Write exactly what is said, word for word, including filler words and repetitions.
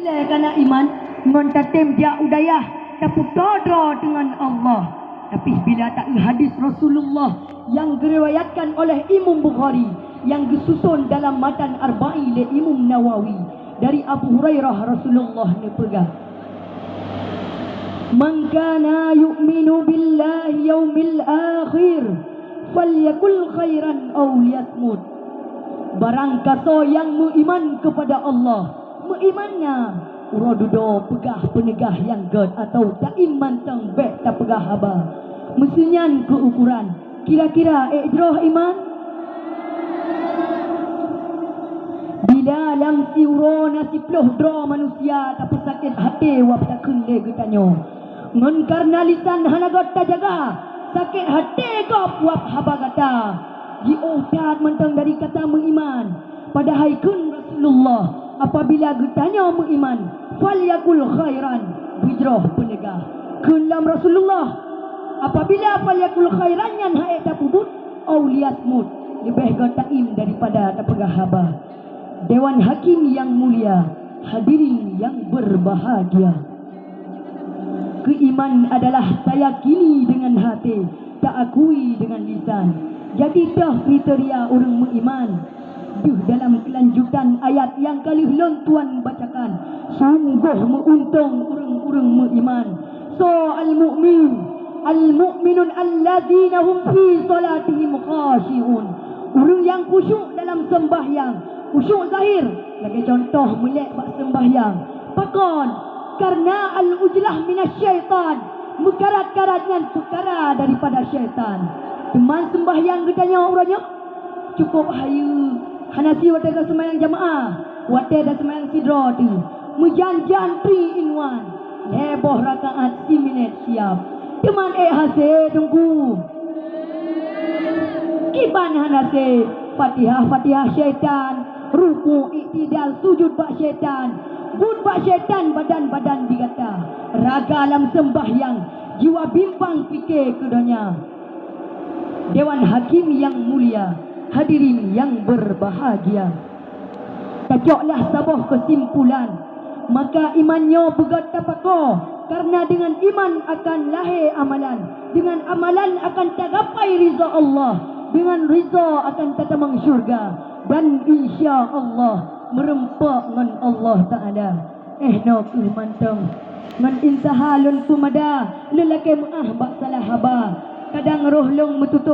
Lé kana iman ngon tatem jak u dayah tapeutoe droe deungon Allah. Tapi bila taeu hadis Rasulullah nyang geuriwayatkan oleh Imam Bukhari, nyang geususon dalam matan Arba'in lé Imam Nawawi, dari Abu Hurairah Rasulullah neupeugah, "Man kana yu'minu billahi yaumil akhir, falyakul khairan aw liyasmut." Barang kasoe nyang meuiman keupada Allah, meuiman na, uroe dudoe peugah peuneugah nyang gét atawa taim mantong bék tapeugah haba. Meuseunyan keu ukuran, kira-kira ék jroh iman? Bila lam siuroe na siploh droe manusia tapeusakét até wab takheun lé geutanyoe, ngon kareuna lisan hana gét tajaga, sakét até gob wab haba gata. Jiôh that mantong dari kata meuiman. Padahai kheun Rasulullah, apabila geutanyoe meuiman, "Falyakul khairan," beujroh peuneugah. Kheun lom Rasulullah, apabila "falyakul khairan" nyan han ék tapeubuet, "aw liyasmut," leubeh gét taim daripada tapeugah haba. Dewan Hakim nyang mulia, hadirin nyang berbahagia. Keuiman adalah tayakini deungon até, taakui deungon lisan. Jadi toh kriteria ureuëng meuiman? Deuh dalam keulanjutan ayat nyang ka lheueh lôn tuan bacakan, sunggoh meuuntông ureuëng-ureuëng meuiman. Soe al-mu'min? Al-mu'minun alladzina hum fi shalatihim khashi'un. Ureuëng nyang khusyuk dalam seumbahyang, khusyuk zahir, lagée cuntoh meulek bak seumbahyang. Pakon? Kareuna al-ujlah minasyaitan, meukarat-karat nyan peukara daripada syaitan. Teuma seumbahyang geutanyoe uroe nyoe cukôp hayeue, hana sie watée taseumayang jamaah, watée taseumayang sidroe teuh, meujan-jan three in one, lhée boh rakaat siminét siab. Teuma ék hasé teungku? Kiban hana sép, Fatihah-Fatihah syaitan, rukuk iktidal sujud bak syaitan, buet bak syaitan badan-badan di gata, raga lam seumbahyang, jiwa bimbang pike keu donya. Dewan Hakim nyang mulia, hadirin nyang berbahagia. Tacoklah saboh keusimpulan, maka iman nyoe beugét tapakoe, kareuna deungon iman akan lahé amalan, deungon amalan akan tagapai ridha Allah, deungon ridha akan tatamong syeuruga, dan insya Allah meureumpok ngon Allah Taala. Éh, noe kheueh mantong. Ngon intaha lôn peumada, lôn lakée meuáh bak salah haba. Kadang roh lôn meututôp